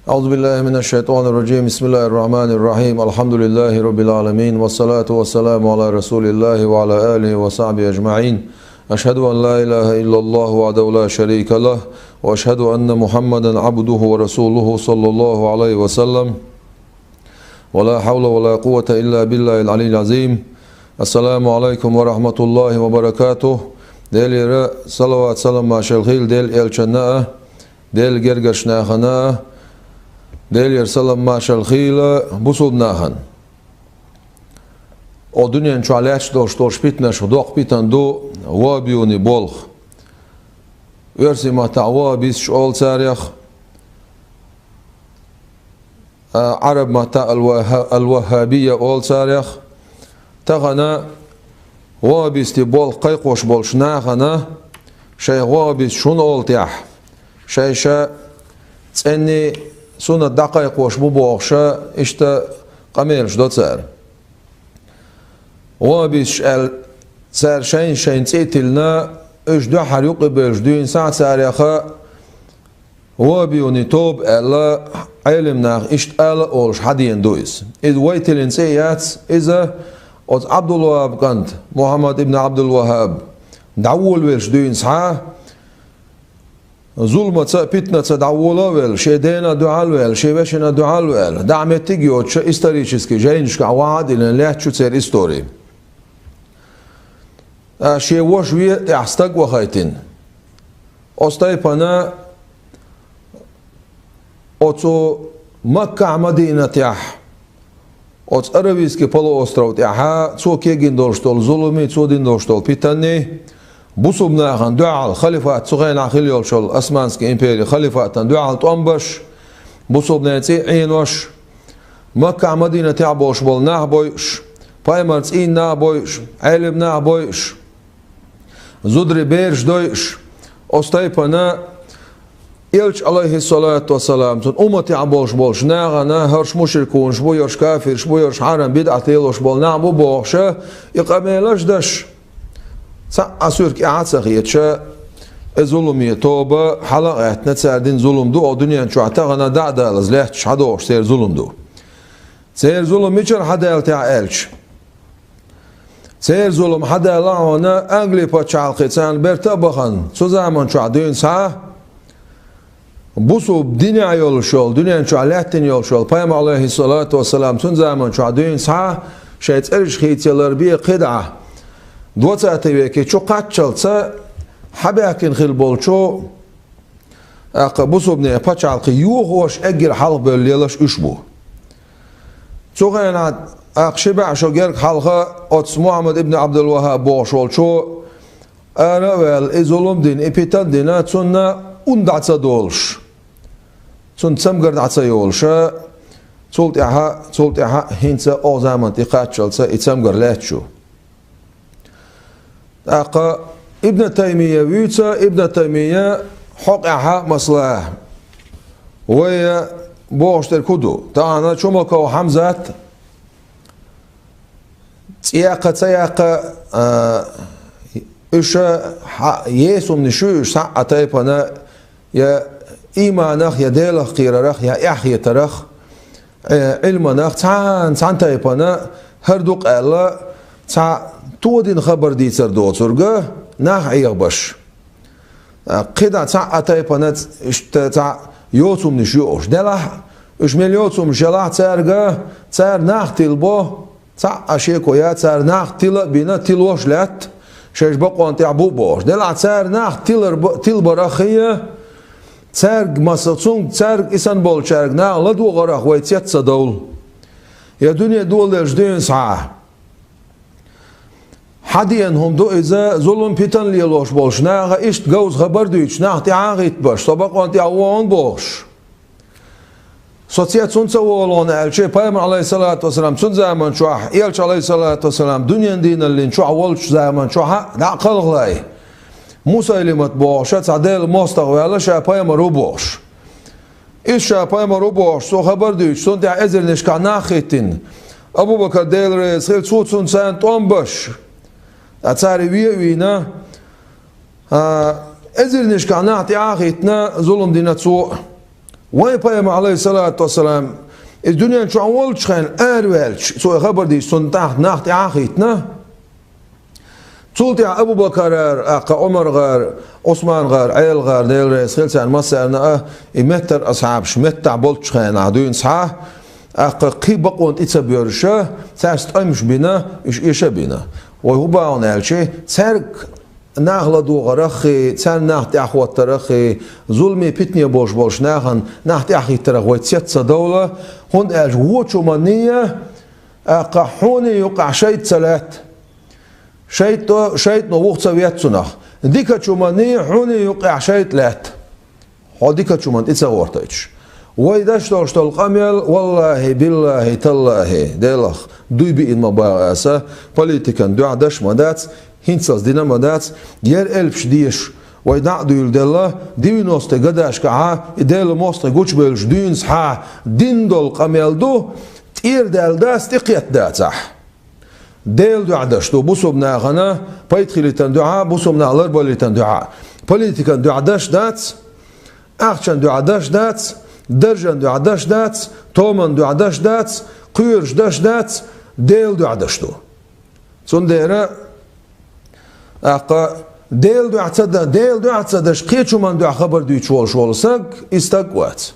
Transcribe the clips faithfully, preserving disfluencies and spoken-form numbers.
أعوذ بالله من الشيطان الرجيم. بسم الله الرحمن الرحيم. الحمد لله رب العالمين. والصلاة والسلام على رسول الله وعلى آله وصحبه أجمعين. أشهد أن لا إله إلا الله وحده لا شريك له، وأشهد أن محمدا عبده ورسوله صلى الله عليه وسلم. ولا حول ولا قوة إلا بالله العلي العظيم. السلام عليكم ورحمة الله وبركاته. Делера салават-салам, маршал хийла Делан элчанна а, Делан гергарчу нахана а, Делера салам-маршал хийла бусулба нахана. О дуьнен чохь лаьтташ долуш долчу питанашах доккха питана ду ваххабиний болх. Оьрсийн маттахь ваххабисташ олу царех, а, Ӏараб маттахь ал-Вахха-, ал-Ваххабия олу царех. Тахана ваххабистийн болх кхайкхош болчу нахана шайх ваххабисташ хӀунда олу тӀехь, шайша цӀенний суннат дӀакхайкхош бу бохуша, иштта къамелаш до цара. Ваххабисташ аьлла, цара шайна-шайна цӀе а тиллина, уьш дуьххьара юккъе бевлча дуьйна схьа цареха ваххабиний тоба аьлла, Ӏелам наха иштта ала а олуш хьадеана ду иза. Иза вай тиллина цӀе а яц, иза оцу Ӏабдул-ВаххӀаб кӀант, Мухьаммад ибн Ӏабдул-ВаххӀаб, дӀаволавелча дуьйна схьа, зуламаца а, питанаца а дӀавола а велла, шен дена а дуьхьал а ваьлла, шен вешина а дуьхьал а ваьлла, дӀа меттиг а йоцуша, исторически жайнашкахь вахьа а диллина лаьтташ ю церан истори. Ткъа шен ваша вен а тӀехь стаг вахийтина. Оцу тайпана оцу Маккахь, Мадинатехь, оцу Аравийский полуостров тӀехьа цо кегийна долуш долу зуламий, цо дина долуш долу питанний, бусулба нахана дуьхьал халифат, цу хенахь хилла йолуш йолу Османский империн халифатана дуьхьал тӀом беш, бусулбанийн цӀе а Ӏенош, Маккахь, Мадинатехь болуш болу нах бойуш, пайхамар цӀийнан нах бойуш, Ӏелам нах бойуш, зударий бераш дойуш, оцу тайпана Элча, алейхиссалату вассалам, цуьнан умматехь болуш болчу нахана, хӀорш мушрикунаш бу, хӀорш кафирш бу, хӀорш хьарам, бидӀат лелош болу нах бу бохуша, и къамелаш деш, цхьа а суьрка эхь а ца хеташа, и зуламе тоба хьала а гӀаьттина, цара дина зулам ду, о дуьнен чохь тахана дӀа а далаза лаьтташ хьадохуш церан зулам ду. Церан зулам мичара хьадаьлла техьа аьлча, церан зулам хьадаьлла хьуна Англи пачхьалкхе царна берта а бахана, цу заман чохь дуьйна схьа, бусулба динехь йолуш йолу, дуьнен чохь лаьттина йолуш йолу пайхамар, алейхиссалату вассалам, цуьнан заман чохь дуьйна схьа, шайн цӀераш хийцаялар бен кхидӀа, двадцатый веке чу кхаччалца хьабаьхкина хилла болчу, тӀаккха бусулбанийн пачхьалкхе йохош, эггара хьалха бевлла лелаш уьш бу. Цу хенахь, тӀаккха ши бӀе шо герга хьалха оцу Мухьаммад ибн Ӏабдул-ВаххӀаб бохуш волчо ара а ваьлла, и зулам дина, и питан дина, цунна ун дӀа ца долуш, цунна цамгар дӀа ца йолуша, цул тӀаьхьа, цул тӀаьхьа хӀинца оха заман тӀе кхаччалца и цамгар лаьтташ ю. ТӀаккха Ибн Таймия вуьйцу, Ибн Таймия хьокъехьа, масала, вай бохуш дерг хӀун ду? Тахана Чумаков Хьамзат, цӀе яккха, ца яккха, а, уьш хьа-, есумнаш ю уьш, схьа а тайпана, я ийманах, я Делах кхерарах, я эхь хетарах, э, Ӏилманах, цхьана, цхьана тайпана хӀара ду-кх аьлла, цхьа тодина хабар дийцар доцург нах Ӏехабеш. А, кхидӀа цхьа а тайпана ц-, иштта цхьа йоцумнаш ю уьш. Делахь, уьш мел йоцумнаш ялахь цаьрга, цара нах тилабо, цхьа а шеко яц, цара нах тила а бина, тилош а лаьтта, шайша бакъонан тӀехь бу а бохуш. Делахь цара нах тилар б-, тилабарах хи я, цаьрга маса, цунга, цаьрга и санна болчаьрга наха ладогӀарах вай цец ца довла. Я дуьне доладелча дуьйна схьа. Хьадеана хӀума ду иза, зулам, питан лелош болчу наха иштта говза хабар дуьйцуш, нах тӀаьхьа а хӀиттабеш, со бакъонан тӀехь вогӀу бохуш. Со цец хӀунда ца вогӀу аьлча, пайхамар, алейхиссалату вассалам, цуьнан заман чохь, элча, алейхиссалату вассалам, дуьненан дийналлин чохь волчу заман чохь а дӀа а кхалхале, Мусайлимат бохуша цхьа Делан мостагӀа ваьлла, ша пайхамар ву бохуш. Иза ша пайхамар ву бохуш, цо хабар дуьйцуш, цунна тӀехь эзарнашкахь нах хӀиттина. Абу-Бакар, Дела реза хила, цо цунна царна тӀом беш, ткъа цара вен а вийна, а, эзарнашкахь нах тӀаьхьа а хӀиттина, зулам дина цо. Вайн пайхамар, Ӏалайхи ссалату вассалам, иза дуьнен чохь волчу хенахь араваьлча, цо и хабар дийцича, цунна тӀаккха нах тӀаьхьахӀиттина. Цул тӀаьхьа Абу-Бакарара, тӀаккха Ӏумаргара, Ӏусмангара, Ӏелигара, Дела реза хила царна массарна а, и меттара асхьабаш меттахь болчу хенахь дуьйна схьа, тӀаккха кхин бакъонан тӀе ца боьрзуш, цаьрца тӀемаш бина, уьш эша а бина. Вай хӀун боху аьлча, цаьрга нах ладогӀарах а, царна нах тӀаьхьахӀоттарах а, зуламе, питане болуш болчу нахана нах тӀаьхьахӀиттарах вай цец ца довла, хӀунда аьлча вочу хӀуманна а, тӀаккха хьуна юкъахь шайтӀа ца лаьтта. ШайтӀа, шайтӀано вуха ца ветта цунах. Дикачу хӀуманна а хьуна юкъахь шайтӀа лаьтта. Хьо дикачу хӀуманна тӀе ца гӀортуьйтуш. Вай деш долуш долу къамел, валлахӀи, биллахӀи, таллахӀи, Делах, дуй биъна ма боху аса, политикан дуьхьа деш а ма дац, хӀинццалц дина а ма дац, яра элпаш деша, вай дӀа а дуьйладелла, девяностые годашкахьа, и Делан мостагӀий гучубевлча дуьйна схьа дина долу къамел ду, тӀера даьлла дац, тӀекхетта дацахь. Делан дуьхьа деш ду, бусулба нахана пайда хилийтарна дуьхьа, бусулба нах ларбалийтарна дуьхьа. Политикан дуьхьа деш дац, ахчан дуьхьа деш дац, даржан дуьхьа деш дац, томан дуьхьа деш дац, кхоьруш деш дац, Делан дуьхьа деш ду. Цундела, тӀаккха, Делан дуьхьа ца дан, Делан дуьхьа ца деш, кхечу хӀуманна дуьхьа хабар дуьйцуш волуш волу саг, и стаг вац.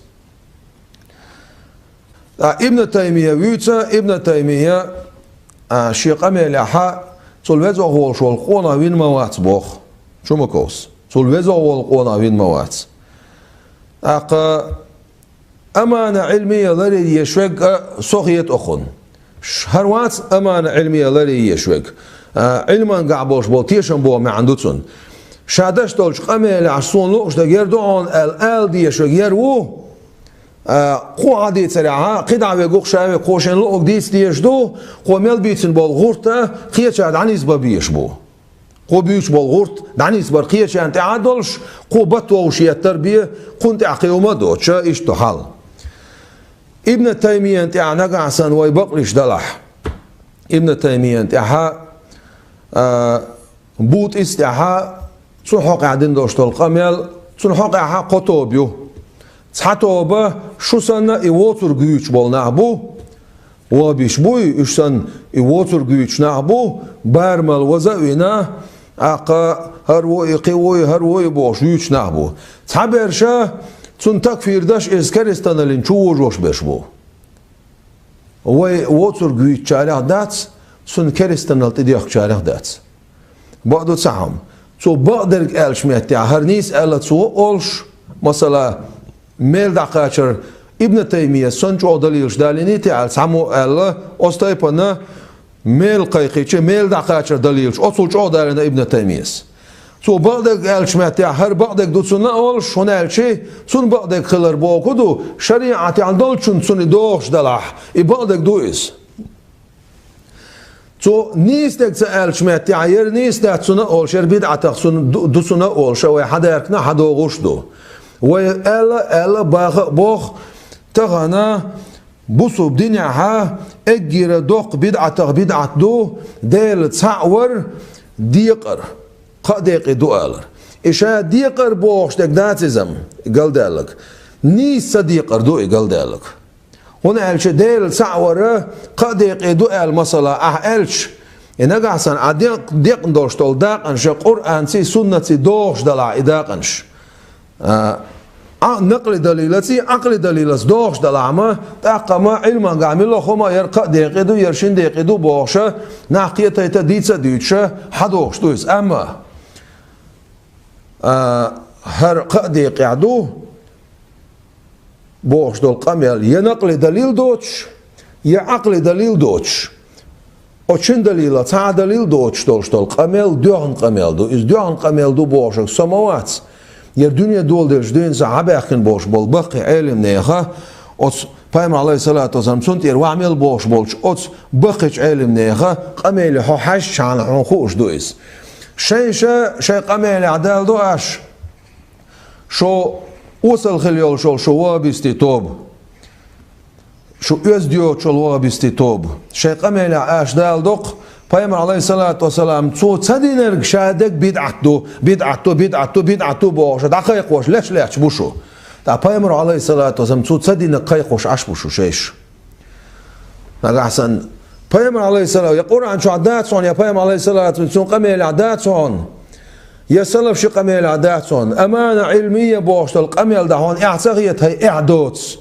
Ткъа Ибн Таймия вуьйцу, Ибн Таймия, а, шен къамелехьа, цул веза волуш волу къонах вина ма вац боху Чумаковс. Цул веза волу къонах вина ма вац. ТӀаккха амана Ӏилмия ларъян езаш верг а со хета окхунна. Ш-, хӀара вац амана Ӏилмия ларъян езаш верг. А, Ӏилмангахь болуш болу тешам боху маьӀна ду цунна. Ша деш долчу къамелехь суна лууш дерг яра ду хьуна аьлла, ала дезаш верг яра ву. А, кхо хьан дийцарехьа, кхидӀа вегух ша вега, кхо шен луъург дийца дезаш ду, кхо мел бийцина болу гӀурта кхечара дӀанисбан безаш бу. Кхо буьйцуш болу гӀурт дӀанисбар кхечарна тӀехь а долуш, кхо бат вовш еттар бен, кхунна тӀехь кхин хӀума а доцуш, иштта ду хьал. Ибн Таймиян тӀехь нагахь санна вай бакълуш далахь. Ибн Таймиян тӀехьа, а, Бутӏис тӀехьа, цу хьокъехь дина долуш долу къамел, цунна хьокъехьа кхо тоба ю. Цхьа тоба шу санна и воцург вуьйцуш болу нах бу, вахабиш буй, уьш санна и воцург вуьйцуш нах бу, барамал ваза а вина, тӀаккха хӀара ву и, кхин ву и, хӀара ву и бохуш вуьйцуш нах бу. Цхьаберша цунна такфир деш, иза керстаналлин чу вожош берш бу. Вай воцург вуьйцучарех дац, цунна керстаналла тӀедехкучарех дац. Бакъду цхьа хӀума. Цо бакъдерг аьллачу меттехь, хӀара нийса аьлла цо олуш, масала, мел дӀакхачар Ибн Таймияс санна чӀогӀа далилаш далийний те аьлла, цхьаммо аьлла, оцу тайпана мел кхайкхича, мел дӀакхачар далилаш, оцул чӀогӀа далийна Ибн Таймияс. Цо бакъдерг аьллачу меттехь, хӀара бакъдерг ду цунна а олуш, хӀунда аьлча цунна бакъдерг хилар боху ду, шариӀатехь долчунна цунна и догӀуш далахь, и бакъдерг ду иза. Цо нийса дерг ца аьллачу меттехь, яра нийса дац цунна а олуш, яра бидӀатах цунна ду, ду цунна а олуш, вай хьадаьхкина, хьадогӀуш ду. Вай аьлла, аьлла, баха а боху, тахана бусулба динехьа эггара доккха бидӀатах бидӀат ду, Дела цхьаъ вар, декъар, кхаа декъе ду алар. И ша декъар бохуш дерг дац иза-м, галдаьлларг. Нийса ца декъар ду и галдаьлларг. ХӀунда аьлча Дела цхьаъ вар кхаа декъе ду аьлла, масала, ахь аьлча, и нагахь санна Ӏа декъ-, декъна долуш долу дакъанаш Къуръанций, суннатций догӀуш далахь и дакъанаш. А, а, накъли далилаций, Ӏакъли далилаца догӀуш далахь ма, тӀаккха ма, Ӏилмангахь мила хӀума яра кхаа декъе ду, яра шина декъе ду бохуша, нах кхетайта, дийца а дуьйцуша, хьадогӀуш ду иза. Амма, а, хӀара кхаа декъехь ду, бохуш долу къамел я накъли далил доцуш, я Ӏакъли далил доцуш. Оцу шина далила цхьа а далил доцуш долуш долу къамел доьхна къамел ду. Иза доьхна къамел ду бохуш со ма вац. Яра дуьне доладелча дуьйна схьабаьхкина болуш болу баккхий Ӏелимнеха, оцу пайхамар, Ӏалайхиссалату вассалам, цунна тӀера ваха мел бохуш болчу оцу баккхийчу Ӏелимнеха къамеле хьо хьаьжчахьана хьуна хууш ду иза. Шайн ша, шайн къамелехь далла ду аш. Шу осал хила йолуш йолу шу вахабистийн тоба. Шу оьзда йоцуш йолу вахабистийн тоба. Шайн къамелехь аша далла доккху, пайхамар, Ӏалайхиссалату вассалам, цо ца динарг ша дерг бидӀат ду, бидӀат ду, бидӀат ду, бидӀат ду бохуш, дӀакхайкхош леш лаьтташ бу шу. ТӀаккха Пайхамар, Ӏалайхиссалату вассалам, цо ца динарг кхайкхош Ӏаш бу шу шайша. Нагахь санна Пайхамар, Ӏалайхиссалам, я Къуръан чохь дац хьуна, я Пайхамар, Ӏалайхиссалату вассалам, цуьнан къамелехь дац хьуна, я салаф ши къамелехь дац хьуна. Амана Ӏилмия бохуш долу къамел дан хьуна эхь ца хета, хьайн эхь доцу.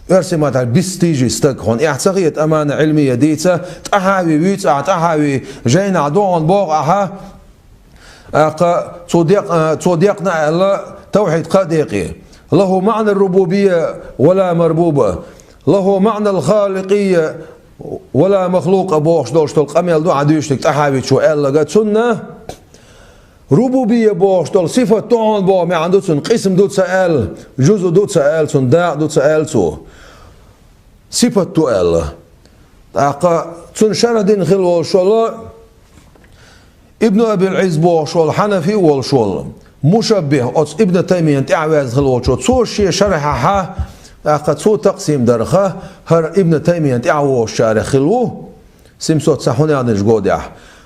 Оьрсийн маттахь бесстыжий стаг, хьуна эхь ца хета амана Ӏилмия дийца, тӀаьхьа вий вуьйцу ахьа, тӀаьхьа вий жайнахь ду хьуна боху ахьа. ТӀаккха цо декъ-, цо декъна аьлла, тавхьид кхаа декъе. Лаху маъна рубубия ва ла марбуба. Лаху маъна халикъия ва ла махлукъа бохуш долуш долу къамел ду хьан дуьйцург тӀаьхьа вичо аьлларг. Цунна рубубия бохуш долу сифат ду хьуна боху маьӀна ду цунна, къисм ду ца аьлла, жузу ду ца аьлла, цунна дакъа ду ца аьлла цо. Сифат ду аьлла. ТӀаккха цунна шарх дина хилла волуш волу Ибн Абил Ӏиз бохуш волу, хьанафи а волуш волу, мушаббих, оцу Ибн Таймиян тӀаьхьаваьзна хилла волчо, цо шен шархьехь, тӀаккха цо такъсим дарх, хӀара Ибн Таймиян тӀаьхьавогӀучарех хилла ву, семьсот цхьа хӀун яздинчу годехь.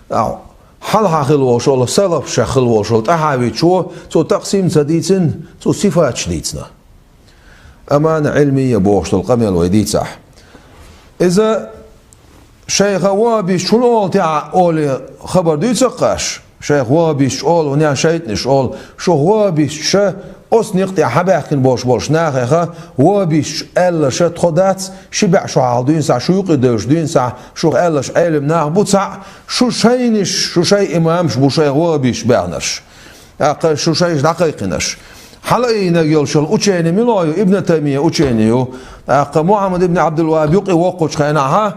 ТӀаккха хьалха хилла волуш волу, салафшех хилла волуш волу тӀаьхьавичо, цо такъсим ца дийцина, цо сифаташ дийцина. Амана Ӏилмия бохуш долу къамел вай дийцахь. Иза шайх ваххабисташ хӀун олу тӀаьхьа олий хабар дуьйцу-кх аш? Шайх ваххабисташ олу, хӀунда шайтӀанаш олу, шух ваххабисташа оцу некъа тӀехь хьабаьхкина болуш болуш нахеха, ваххабисташ аьлларш тхо дац, ши бӀе шо хьалха дуьйна схьа, шу юкъе девлча дуьйна схьа, шух аьлларш Ӏелам нах бу цхьаъ, шу шайнаш, шу шайн имамаш бу шайх ваххабисташ баьхнарш. ТӀаккха шу шайша дӀакхайкхинарш. Хьала а йинарг йолуш йолу учени мила ю, Ибн Таймия учени ю. ТӀаккха Мухьаммад ибн Ӏабдул-ВаххӀаб юкъе воккхучу хенахь,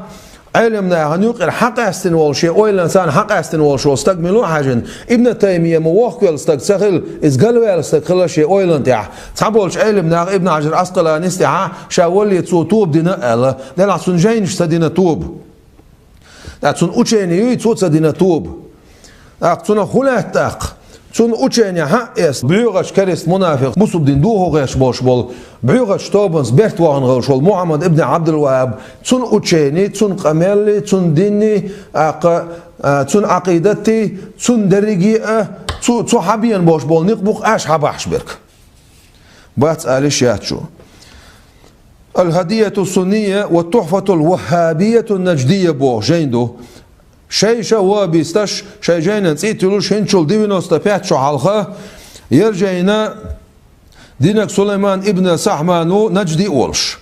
Ӏелам нахана юкъера хьакъаьстина волу, шен ойланца хьакъаьстина волуш волу стаг мила ву хьаьжина, Ибн Таймия ма вохкавелла стаг ца хилла, иза галваьлла стаг хилла шен ойланна тӀехь. Цхьаболчу Ӏелам наха Ибн Хьажар Ӏаскъаланис тӀехьа ша валле цо тоба дина аьлла, делахь цунна жайнаш ца дина тоба. ТӀаккха цунна учени юй, цо ца дина тоба. ТӀаккха цунах хӀун лаьтта тӀаккха? Цунна учени хьаъ эцна, бӀоьгӀачу керста мунафикъ, бусулба дин дохо гӀерташ болуш болу, бӀоьгӀачу тобанца берт вахана хилла волуш волу Мухьаммад ибн Ӏабдул-ВаххӀаб, цунна учени, цунна къамелли, цунна динни, тӀаккха, а, цунна Ӏакъидатти, цунна дерриге а, цу, цу хьабеана болуш болу некъ бу-кх аш хьабахьаш берг. Бац алиш яц шу. Ал-ХӀадияту Сунния ва Тухфатул ВаххӀабияту Наждия боху жайн ду. Шайша ваххабисташ, шайн жайнан цӀе а туьллуш, хӀинцул девяносто пять шо хьалха, яра жайна динарг Сулайман ибн Сахьман ву, Нажди а волуш.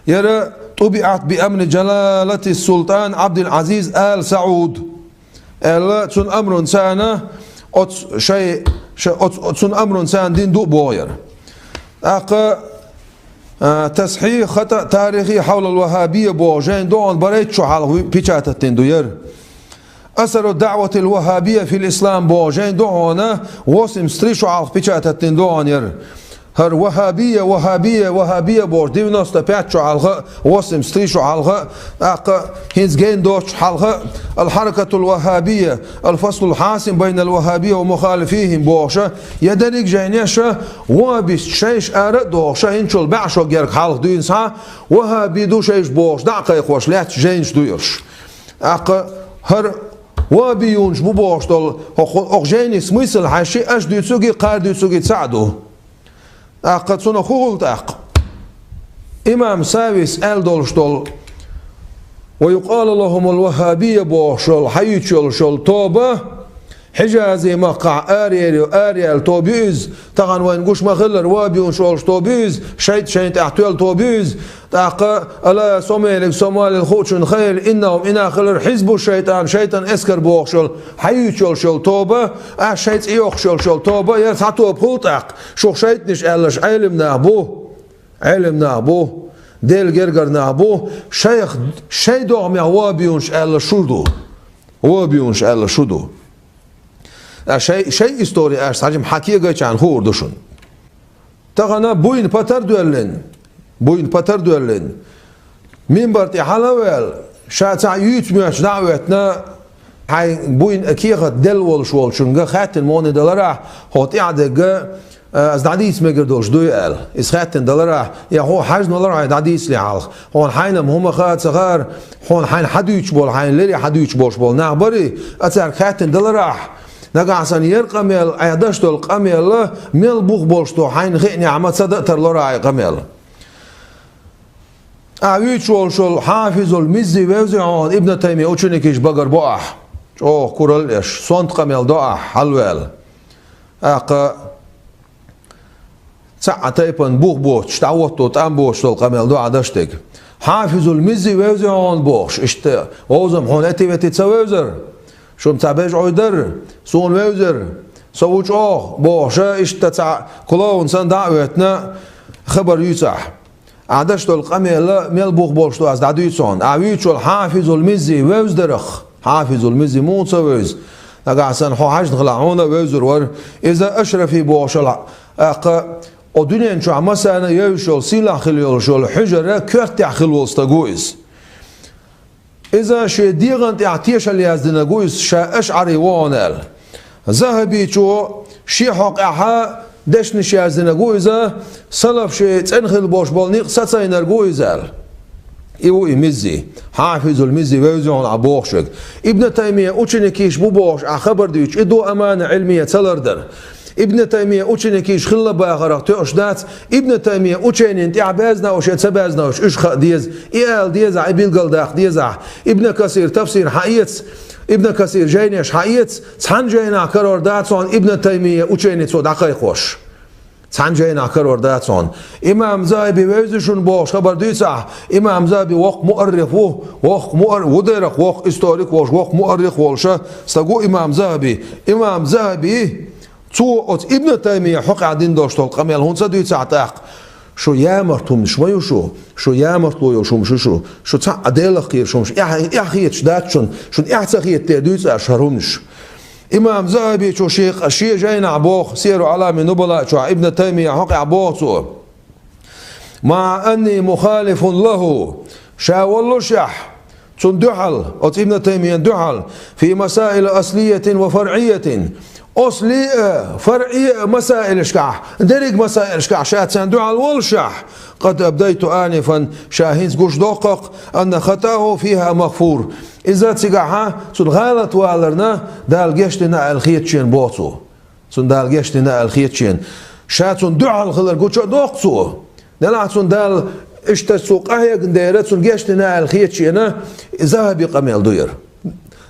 Яра тӀубиӀат би амри Джалалати Султан Ӏабдул-Ӏазиз Ал-СаӀуд. Аьлла, цунна амрун царна оцу шай, ша-, оцу, оцу цунна амрун царна дин ду а боху яра. ТӀаккха, а, Тасхьих хата тарихи хьавлал ваххабия боху жайн догӀан барайтта шо хьалха печатать дина ду яра. Асару даъватил ваххабия фил ислам боху жайн догӀана восемьдесят три шо хьалха печатать дина догӀан яра. ХӀара ваххабия, ваххабия, ваххабия бохуш, девяносто пять шо хьалха, восемьдесят три шо хьалха, тӀаккха хӀинца гейна доцуш хьалха, Ал-Хьаракатул ВаххӀабия, Ал-Фаслул Хьасим байнал ваххабия ва мухалифихим бохуша, я дерриг жайнеша, ваххабист шайша ара а дохуша, хӀинцул бӀе шо герга хьалха дуьйна схьа, ваххаби ду шайша бохуш, дӀа а кхайкхош лаьтташ жайнаш ду уьш. ТӀаккха хӀара ваххабиюнаш бу бохуш долу, хӀокху-, хӀокху жайни смысл хьаьжчи, аша дуьйцурги, кхара дуьйцурги цхьаъ ду. ТӀаккха цунах хӀун хуьлу тӀаккха? Имам Савис аьлла долуш долу, ва юкъалу лахумул ваххабия бохуш йолу, хьаюьйцуш йолуш йолу тоба, Хьижази махкахь араяьлла, араяьлла тоба ю иза, тахана вайна гуш ма-хиллара, ваххабиюнаш олуш тоба ю иза, шайтӀа шайна тӀехь тоьлла тоба ю иза, тӀаккха, ала, со мелиг, со малил хуучун хайла, иннахум, и нах хилар хьизбу шайтӀан, шайтӀан эскар бохуш йолу, хьаюьйцуш йолуш йолу тоба, аш шайн цӀе йоккхуш йолуш йолу тоба, яра цхьа тоба хуьлу тӀаккха, шух шайтӀанаш аьлларш Ӏелам нах бу, Ӏелам нах бу, Делан гергара нах бу, шайх, шайн догӀмех ваххабиюнаш аьлларш шу ду. Ваххабиюнаш аьлларш шу ду. Аш шай, шайн истори аш цхьа жима хьан кегайчарна хуур ду шуна. Тахана буйна патар доьллина, буйна патар доьллина, минбар тӀе хьала а ваьлла, ша цхьаъ юьйцу моьттуш дӀа а хӀоьттина, хьайн буйна кехат делла волуш волчуьнга хаьттина муха даларахь, хӀокху тӀаьхьа дерг, а, аса дӀадийца мегар долуш дуй аьлла. Иза хаьттина даларахь, я хьо хьаьжна валарахь хьайн дӀадийцале хьалха. Хьуна хьайна-м хӀума хаа ца хаара, хьуна хьайна хьан дуьйцуш болу, хьайна леррина хьан дуьйцуш болуш болу нах барий, а цаьрга хаьттина даларахь, Нагахь санна яр къамел, Ӏа деш долу къамел, мел бух болуш ду хьайна хиънехь ма ца дан а тарлора Ӏа и къамел. Ӏа вуьйцуш волуш волу Хьафизул Миззи вевзий хьуна, Ибн Таймия ученикаш багар бо ахь. ЧӀогӀа куралла еш, сонта къамел до ахь, хьалаваьлла. ТӀаккха цхьа а тайпана бух боцуш, дӀахӀотто тӀам боцуш долу къамел ду Ӏа деш дерг. Хьафизул Миззи вевзий хьуна бохуш, иштта вовзам хьуна эти-вети ца вевзара? Шу-м цхьа бежа Ӏуй дара, суна вевзара, со ву чӀогӀа бохуша, иштта цхьа клоун санна дӀа а оьттина, хабар юьйцу ахь. Ӏа деш долу къамел мел бух болуш ду ас дӀадуьйцу хьуна. Ӏа вуьйцуш волу Хьафизул Миззи вевза дарах. Хьафизул Миззи муха ца вевза? Нагахь санна хьо хьаьжна хилахь хьуна вевзар вара. Иза Ашрафи бохуш волу, тӀаккха, о дуьнен чохь массарна а евзаш йолу, сийлахь хила йолуш йолу хьуьжара коьртехь хила волу стаг ву иза. Иза шен дегӀан тӀехь тешал яздинарг ву иза, ша ашӀари ву хьуна аьлла. Захабичо шен хьокъехь дешнаш яздинарг ву иза, салаф шен цӀена хила болуш болу некъ сацайнарг ву иза аьлла. И ву и Миззи, Хьафизул Миззи вевзий хьуна Ӏа бохуш верг. Ибн Таймия ученикаш бу бохуш Ӏа хабар дуьйцуш, и ду амана Ӏилмия ца лардар. Ибн Таймия ученикаш хилла бахарах тоьуш дац, Ибн Таймия ученина тӀехь баьзна уьш я ца баьзна уьш, уьш хаа деза, и ала деза, и билгалдаккха деза. Ибн Касир тафсир хьаэца, Ибн Касир жайнаш хьаэца, цхьана жайнахь карор дац хьуна Ибн Таймия учени цо дӀакхайкхош. Цхьана жайнахь карор дац хьуна. Имам Захаби вевзий шуна бохуш хабар дуьйцу ахь, имам Захаби воккха муаррих ву, воккха муар-, ву дерах воккха историк волуш, воккха муаррих волуша стаг ву имам Захаби. Имам Захаби, цо оцу Ибн Таймия хьокъехь дина долуш долу къамел хӀунда ца дуьйцахь тӀаккха? Шу ямарт хӀуманаш ма ю шу, шу ямартло йолуш хӀуманаш ю шу, шу цхьаъ а Делах кхераш хӀуманаш, эхь-, эхь хеташ дац шуна, шуна эхь ца хетаде дуьйцу аш хӀара хӀуманаш. Имам Захабичо шен, шен жайнахь боху, Сияру Ӏалами Нубала чохь Ибн Таймия хьокъехь боху цо: «Ма анни мухалифун лаху», ша воллушехь, цунна дуьхьал, оцу Ибн Таймиян дуьхьал, «фи масаил аслиятин ва фаръиятин», асли а, фаръи а масаилашкахь, дерриг масаилашкахь ша царна дуьхьал воллушехь, «къад абдайту анифан», ша хӀинца гуш доккху-кх, «анна хатааху фиха магъфур». Иза цигахьа цунна гӀалат валарна Дала гечдина аьлла хета шена боху цо. Цунна Дала гечдина аьлла хета шена. Ша цунна дуьхьал хилар гучу а доккху цо. Делахь цунна Дала иштта цо къахьегна дера, цунна гечдина аьлла хета шена, Захаби къамел ду яра.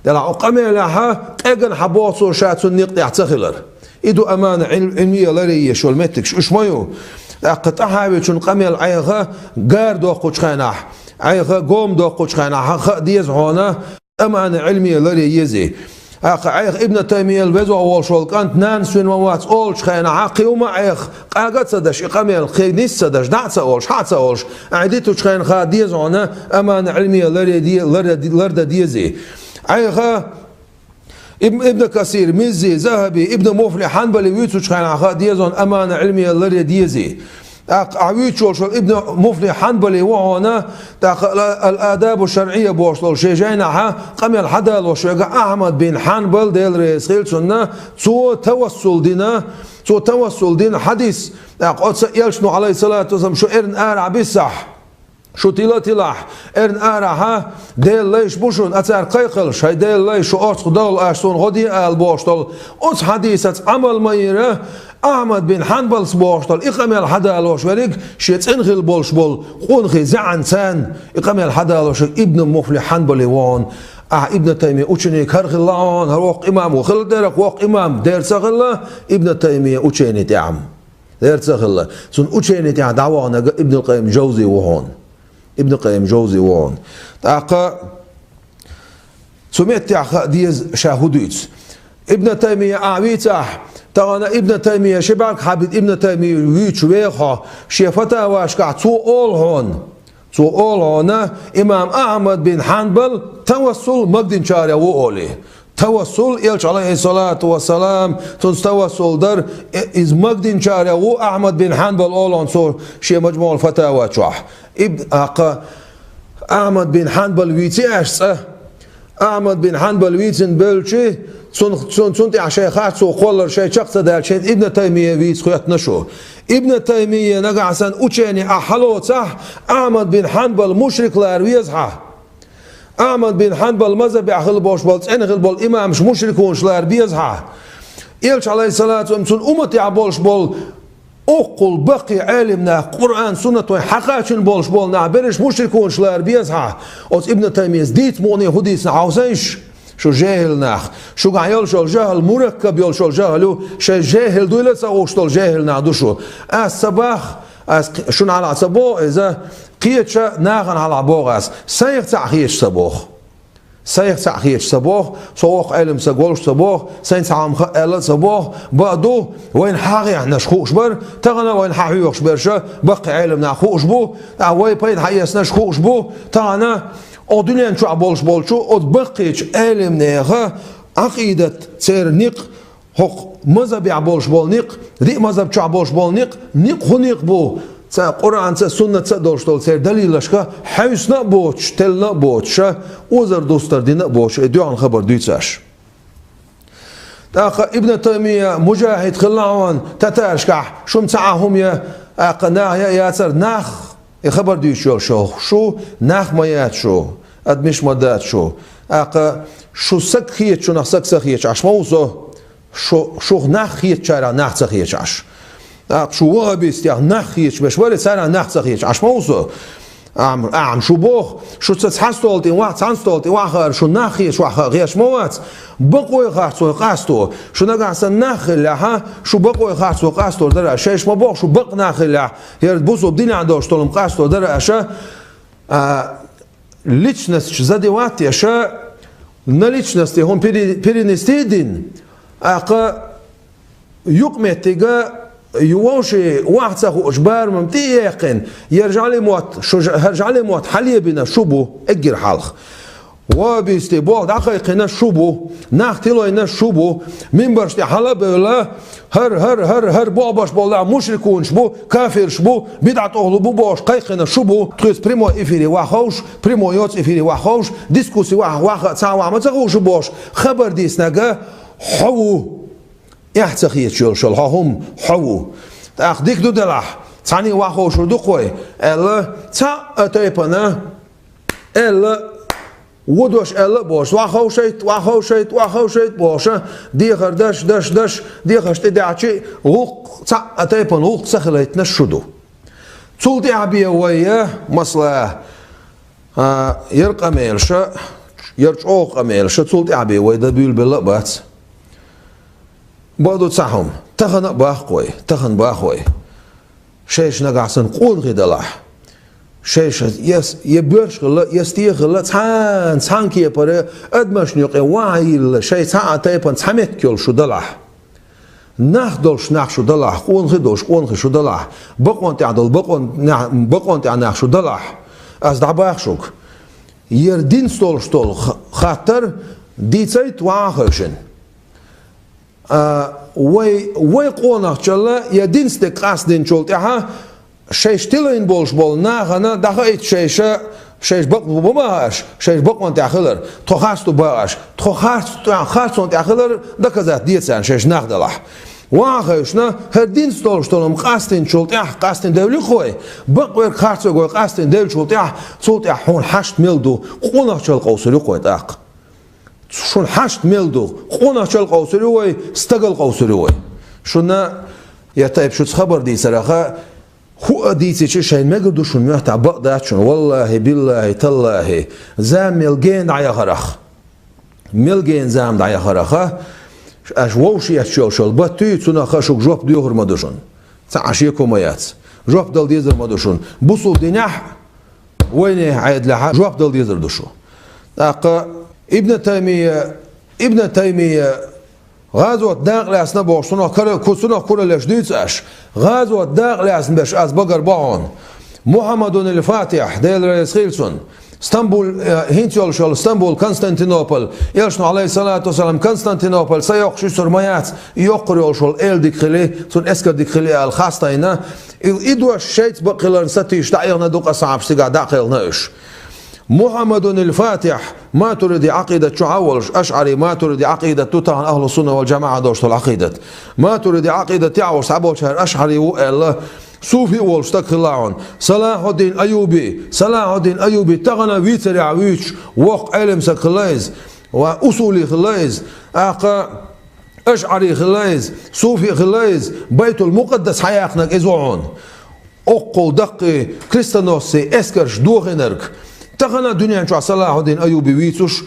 Делахь оцу къамелехьа къегина хьан боху цо ша цунна некъ тӀехь ца хилар. И ду амана Ӏил-, Ӏилмия ларъеш йолу меттигаш уьш ма ю. ТӀаккха ТӀахьавичун къамел Ӏайха гар доккхучу хенахь, Ӏайха гом доккхучу хенахь, хаа деза хьуна, амана Ӏилмия ларъе еза. ТӀаккха Ӏайха Ибн Таймиял везо волуш волу кӀант нанас вина ма вац олучу хенахь, кхин хӀума Ӏайха къага а ца даш, и къамел кхин нис а ца даш, дӀа а ца олуш, хьа а ца олуш, Ӏай дитучу хенахь хаа деза хьуна, амана Ӏилмия ларъе де-, ларъе-, лардан деза. Ӏайха Ибн, Ибн Касир, Миззи, Захаби, Ибн Муфлих, Хьанбали вуьйцучу хенахь хаа деза хьуна, амана Ӏилмия ларъе деза. ТӀаккха ахь вуьйцуш волуш волу Ибн Муфлих Хьанбали ву хьуна, тӀаккха ал-, Ал-Адабу шаръия бохуш долу шен жайнахьа къамел хьадалош верг Ахьмад бин Хьанбал, Дела реза хила цунна, цо тавассул дина, цо тавассул дина хьадис, тӀаккха оцу элчано, Ӏалайхиссалату вассалам, шу эрна арахь биссахь, шу тила а тилахь, эрна арахьа, Делан лайш бу шуна, а цара кхайкхалаш, хӀай Делан лай, шу орцах довла, аша суна гӀо де ала бохуш долу, оцу хьадисаца Ӏамал ма йира, Ахьмад бин Хьанбалс бохуш долу и къамел хьадалош верг, шен цӀена хила болуш болу къонахий зӀеана царна и къамел хьадалош верг Ибн Муфлих Хьанбали ву хьуна. Ахьа Ибн Таймия ученик хӀара хилла хьуна, хӀара воккха имам ву, хила дерах воккха имам дера ца хилла Ибн Таймия учени тӀехь. Дера ца хилла. Цунна учени тӀехь дӀаваханарг Ибн Къайим Жовзи ву хьуна. Ибн Къайим Жовзи ву хьуна. ТӀаккха цу меттехь хаа деза ша хӀун дуьйцу. Ибн Таймия ахь вийцахь, тахана Ибн Таймия ши бӀаьрг хьабита Ибн Таймия вуьйцуш веха хьо, шен фатавашкахь цо олу хьуна. Цо олу хьуна, имам Ахьмад бин Хьанбал тавассул магадинчарех ву олий. Тавассул, элча, Ӏалайхиссалату вассалам, цунца тавассул дар, э, иза магадинчарех ву Ахьмад бин Хьанбал олу хьуна цо шен Маджмуъул Фатава чохь. Ибн, аккха, Ахьмад бин Хьанбал вийци аша цкъа? Ахьмад бин Хьанбал вийцина бевлчи, цун, цун, цун тӀехь шайн харцо кхоллар шайн чекх ца даьлча, шайн Ибн Таймия вийца хоьттина шу. Ибн Таймия нагахь санна учени ахь хьалоцахь, Ахьмад бин Хьанбал мушрик лара веза хьан. Ахьмад бин Хьанбал мазхабехь хилла болуш болу, цӀена хилла болу имамаш мушрикунаш лара безахьа. Элча, Ӏалайхиссалату вассалам, цуьнан умматехь болуш болу оккхул баккхий Ӏелим нах, Къуръан, Суннат вайн хьакхачийна болуш болу нах берриш мушрикунаш лара безахьа. Оцу Ибн Таймийяс дийца мукъане хӀун дийцина хьовсийша? Шу жехӀил нах. Шуьгахь йолуш йолу жехӀал мураккаб йолуш йолу жехӀал ю, шайн жехӀил дуйла а ца хууш долу жехӀил нах ду шу. Ас ца боху, ас кх-, шуна хьалха ца боху иза, кхечу нахана хьалха боху ас, сайх цхьаъ хеташ ца боху. Сайх цхьаъ хеташ ца боху, со воккха Ӏелам ца голуш ца боху, сайна цхьа хӀума хаьа аьлла а ца боху, бакъ ду, вайна хьахехьнарш хууш бара, тахана вайна хьахьоьхуш берш баккхий Ӏелам нах хууш бу, тӀаккха вай пайда хьаэцнарш хууш бу, тахана оцу дуьнен чохь болуш болчу оцу баккхийчу Ӏелам нехан Ӏакъидат, церан некъ, хӀокху мазхабехь болуш болу некъ, диъ мазхаб чохь болуш болу некъ, некъ хӀун некъ бу? Цхьа Къуръанца а, Суннатца а долуш долу церан далилашка хьаьвсина а боцуш, теллина а боцуш, ша озар дустар дина а боцуш, и дуьхьал хабар дуьйцу аш. ТӀаккха Ибн Таймийя мужахӀид хилла хьуна татаршкахь, шу-м цхьа а хӀума я, тӀаккха нах я а яцара, нах, и хабар дуьйцуш йолуш йолу шу, нах ма яц шу, адамаш ма дац шу. ТӀаккха шу саг хеташ, шунах саг ца хеташ Ӏаш ма ву со. Шу, шух нах хетачарах нах ца хеташ Ӏаш. ТӀаккха шу ваххабистех нах хеташ берш бара, царах нах ца хеташ Ӏаш ма ву со. Ахьа-м, ахьа-м шу боху, шу ца цхьана стола тӀе ваха, цхьана стола тӀе ваха хаар, шу нах хеташ ваха хеташ ма вац. Бакъой харцой къасто. Шу нагахь санна нах хиллехьа, шу бакъой харцой къастор дара. Шайша ма боху, шу бакъ нах хиллехь, хӀара бусулба динехь долуш долу-м къасто дара аша. А, личностьш задевать еш, на личности хӀума пере-, перенести дина, тӀаккха юкъаметтига ю вовши ваха ца хуучу барамам тӀе а яьккхина, яра жӀале мотт, шу ж-, хӀара жӀале мотт хьалебина шу бу, эггара хьалха. Ваххабисте болх дӀакхайкхина шу бу, нах тилойна шу бу, мимбарш тӀе хьала а бевлла, хӀара, хӀара, хӀара, хӀара бохбаш болу нах мушрикунаш бу, кафирш бу, бидӀат охьлу бу бохуш кхайкхина шу бу, тхуьца прямой эфире ваха ховш, прямой йоцу эфире ваха ховш, дискусси ваха, ваха, цхьа ваха ма ца хууш бохуш, хабар дийцинарг хьо ву. Эхь ца хеташ йолуш йолу хьо хӀума хьо ву. ТӀаккха дика ду делахь, цхьаьний ваха ховшур ду-кх вай, аьлла, цхьа а тайпана, аьлла, ву дош аьлла а бохуш, ваха ховшайт, ваха ховшайт, ваха ховшайт бохуша, дехар даш, даш, даш, дехаш тӀе даьхьчи, гӀуллакх, цхьа а тайпана гӀуллакх ца хилийтинарш шу ду. Цул тӀаьхьа бен вай, масала, а, яра къамелаша, яра чӀогӀа къамелаша, цул тӀаьхьа бен вай дан буьйлабелла а бац. Бакъду цхьа хӀума, тахана а боху-кх вай, тахана боху вай. Шайша нагахь санна къонахий далахь. Шайша я с-, я боьрша хилла, я стегӀа хилла, цхьана, цхьана кепара адамашна юкъе ваха йилла, шайн цхьа а тайпана цхьа меттиг йолуш шу далахь. Нах долуш нах шу далахь, къонахий долуш къонахий шу далахь, бакъонан тӀехь долу бакъон-, нах, бакъонан тӀехь нах шу далахь. Ас дӀабоху шуьга. Яра динца долуш долу х-, хаттар дийцайта ваха а хевшина. А, вай, вай къонахчалла я динца дерг къастдинчул тӀаьхьа шайша тилийна болуш болу нахана дӀахаийта шайша, шайша бакъ бу ма боху аш, шайша бакъонан тӀехь хилар, тхо харц ду боху аш, тхо харц, харцонан тӀехь хилар доказать де царна шайша нах далахь. Ваха а хевшина, хӀара динца долуш долу-м къастдинчул тӀаьхьа, къастдина девлла-кх вай, бакъ верг, харц верг вай къастдина девллачул тӀаьхьа, цул тӀаьхьа хьуна хьашт мел ду, къонахчалла къовсур ю-кх вай тӀаккха. Шуна хьашт мел ду, къонахчалла къовсур ю вай, стагалла къовсур ю вай. Шуна я тайпа шуьца хабар дийцараха, хӀуъа дийцича шайна мегар ду шуна моьттахь, бакъ дац шуна, валлахӀи, биллахӀи, таллахӀи, зама мел гена дӀаяхарах. Мел гена зама дӀаяхараха, аш вовшех етташ йолуш йолу баттуй, цунах а шуьга жоп доьхур ма ду шуна. Цхьа а шеко ма яц. Жоп дала дезар ма ду шуна. Бусулба динехь, вайнехан Ӏедалехь жоп дала дезар ду шу. ТӀаккха Ибн Таймийя, Ибн Таймийя гӀазот дакъа лаьцна бохуш, цунах кара-, ку-, цунах кураллеш дуьйцу аш. ГӀазот дакъа лаьцна берш аз багар бохьун. Мухьаммадун аль-Фатихь, Дела реза хила цунна. Стамбул, э, хӀинца йолуш йолу Стамбул, Константинополь. Элчано, Ӏалайхиссалату вассалам, Константинополь са йоккхуш йисур ма яц, и йоккхур йолуш йолу эла дика хили, цунна эскар дика хили аьлла хастайна. И, и дош шайца бакъ хиларна сатуьйсуш дӀаихна ду-кх асхьабаш, цигахь дӀакхелхина уьш. Мухьаммадун аль-Фатихь, матуриди Ӏакъидат чохь а волуш, ашӀари матуриди Ӏакъидат ду тахана ахьлу сунна вал жамаӀа долуш долу Ӏакъидат. Матуриди Ӏакъидат тӀехь а волуш цхьаболчара ашӀари ву аьлла, Суфи а волуш стаг хилла хьуна. Салахьуддин Айюби, Салахьуддин Айюби тахана вийцарехь вуьйцуш, воккха Ӏелам стаг хилла иза, ва усули хилла иза, тӀаккха ашӀари хилла иза, суфи хилла иза, Байтул-Мукъаддас хьаяьккхинарг иза ву хьуна. Оккхул даккхий крестоносций эскарш дохийнарг. Тахана дуьнен чохь Салахьуддин Айюби вийцуш,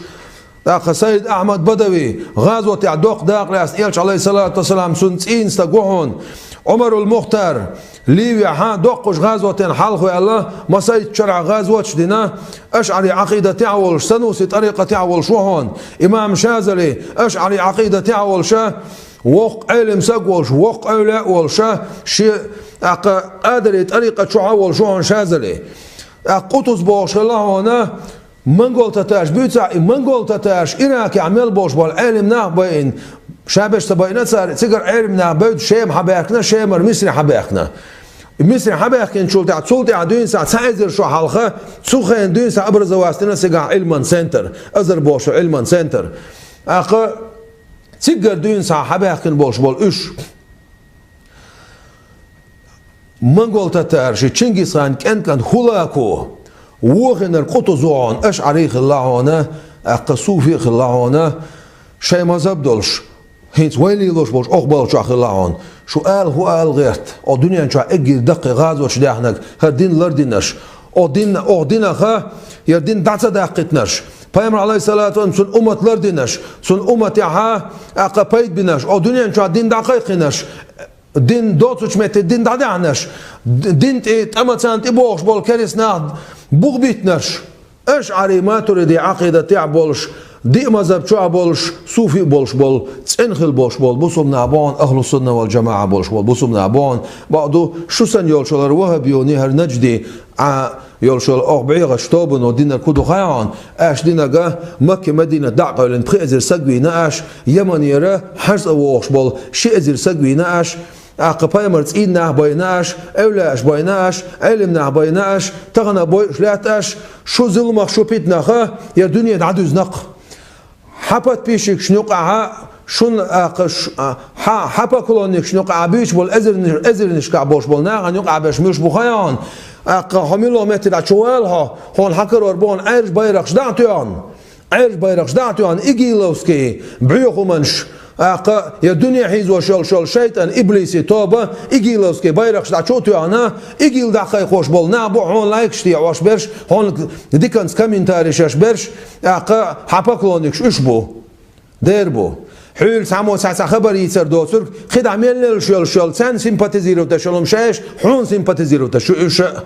тӀаккха Сайд Ахьмад Бадави, гӀазотехь доккха дакъа лаьцна, Элча, Ӏалайхиссалату вассалам, цуьнан цӀийнан стаг ву хьуна. Ӏумарул Мухтар, Ливехь доккхачу гӀазотийн хьалхаваьлла, масийтта шарахь гӀазоташ дина, ашӀари Ӏакъидатехь а волуш, сануси тӀарикъатехь а волуш ву хьуна. Имам Шазали, ашӀари Ӏакъидатехь а волуша, воккха Ӏелам стаг волуш, воккха эвлаяъ а волуша, шен, тӀаккха, къадари тӀарикъат чохь а волуш ву хьуна Шазали. ТӀаккха Къутуз бохуш хилла хьуна, монгол татарш буьйцахь, и монгол татарш Иракехь мел болуш болу Ӏелам нах а байина, ша берш ца байина цара, цигара Ӏелам нах бевдда Шема хьабаьхкина, Шемара Мисри хьабаьхкина. И Мисри хьабаьхкинчул тӀаьхьа, цул тӀаьхьа дуьйна схьа цхьа эзар шо хьалха, цу хенахь дуьйна схьа образовать дина цигахь Ӏилман центр, Азар бохуш Ӏилман центр. ТӀаккха цигара дуьйна схьа хьабаьхкина болуш болу уьш. Монгол татарши Чингисхан кӀен-кӀант Хулако, вохийнарг Къутуз ву хьуна, ашӀари хилла хьуна, тӀаккха суфи хилла хьуна, шайн мазхӀаб долуш, хӀинца вай лелош болчу окху балхана чохь хилла хьуна. Шу ала хӀун ала гӀерта, окху дуьнен чохь эггара даккхий гӀазоташ даьхнарг, хӀара дин лардинарш, окху дин, окху динах, хӀара дин дӀа ца даккхийтинарш, Пайхамар, Ӏалайхиссалату вассалам, цуьнан уммат лардинарш, цуьнан умматехь, тӀаккха пайда бинарш, окху дуьнен чохь дин дӀакхайкхинарш, дин доцучу метте дин дӀадаьхьнарш, д-, дин тӀе, тӀамацарна тӀебогӀуш болу керста нах бух биттинарш, ашӀари, матуриди Ӏакъидатехь болуш, диъ мазхӀаб чохь болуш, суфи а болуш болу, цӀена хила болуш болу бусулба нах бу хьуна, ахлу сунна вал жамаӀа болуш болу бусулба нах бу хьуна, бакъду, шу санна йолчу хӀара ваххабиони, хӀара нажди, Ӏа йолуш йолу окху бӀегӀачу тобано динарг хӀун ду хаьий хьуна? Аша динарг Макка-Мадинат дӀа а къевлина, пхи эзар стаг вийна аша, Яманера хьажцӀа вогӀуш болу ши эзар стаг вийна аша, тӀаккха пайхамар цӀийнан нах а байна аша, эвлаяаш а байна аша, Ӏелам нах а байна аша, тахана а бойуш лаьтта аша, шу зуламах, шу питанах, хӀара дуьне дӀадуьзна-кх. Хьан подписчикашна юкъахь, шуна, а, кха-, ш-, а, хьан, хьан поклонникашна юкъахь буьйцуш болу эзарни-, эзарнашкахь болуш болу нахана юкъахь берш муьлш бу хаьий хьуна? ТӀаккха хьо муьлхачу меттехь чу вала хьо, хьуна хьан карор бу хьуна Ӏаьржа байракхаш дӀа а тоьхна. Ӏаьржа байракхаш дӀа а тоьхна, игиловский бӀоьхаманаш, тӀаккха я дуьне хьийзош йолуш йолу шайтӀан, иблиси тоба, игиловский байракхаш дӀа чу а тоьхна, игил дӀакхайкхош болу нах бу хьуна лайкаш техьош берш, хьуна диканца комментариш еш берш, тӀаккха хьан поклонникаш уьш бу. Дера бу. Хьуьлла цхьаммо цхьа, цхьа хабар йийцар доцург, кхидӀа мел лелаш йолуш йолу, царна симпатизировать деш йолу хӀума ша еш, хьуна симпатизировать деш ю уьш а.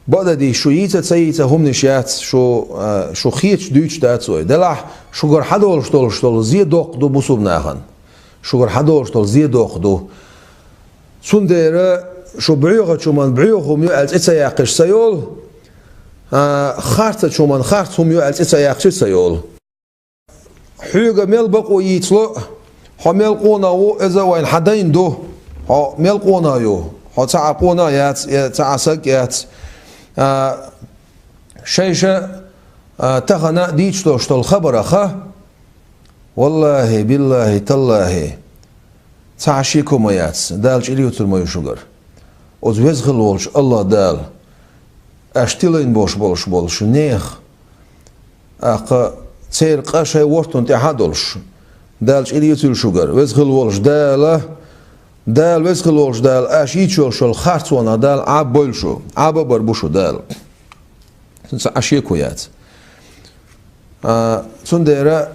Бакъдерг дийцича, шу йийца а, ца йийца а хӀуманаш яц, шу, а, шу хеташ дуьйцуш дац вай. Делахь, шуьгара хьадолуш долуш долу зе доккха ду бусулба нахана. Шуьгара хьадолуш долу зе доккха ду. Цундела шу бӀоьхачу хӀуманна бӀоьха хӀума ю аьлла цӀе ца яьккхича ца йолу, а, харцачу хӀуманна харц хӀума ю аьлла цӀе ца яьккхича ца йолу. Хьоьга мел бакъо йийцало, хьо мел къонах ву, иза вайна хьан дайна ду. Хьо мел къонах ю? Хьо цхьа а къонах яц, я цхьа а саг яц. А, шайша, а, тахана дийцуш долуш долу хабарах, валлахӀи, биллахӀи, таллахӀи, цхьа а шеко ма яц, Дала чӀир юьйцур ма ю шуьгара. Оцу веза хила волчу АллахӀ Дала, аша тилайн бош болуш болуш нех, тӀаккха церан къа шайн вортун тӀехь а долуш, Дала чӀир юьйцийла шуьгара. Веза хила волуш Дала, Дала, веза хила волуш Дала, аша йийцуш йолуш йолу харцонах Дала Ӏаба бойла шу, Ӏаба а бар бу шу Дала. Цуьнца Ӏа шеко яц. А, цундела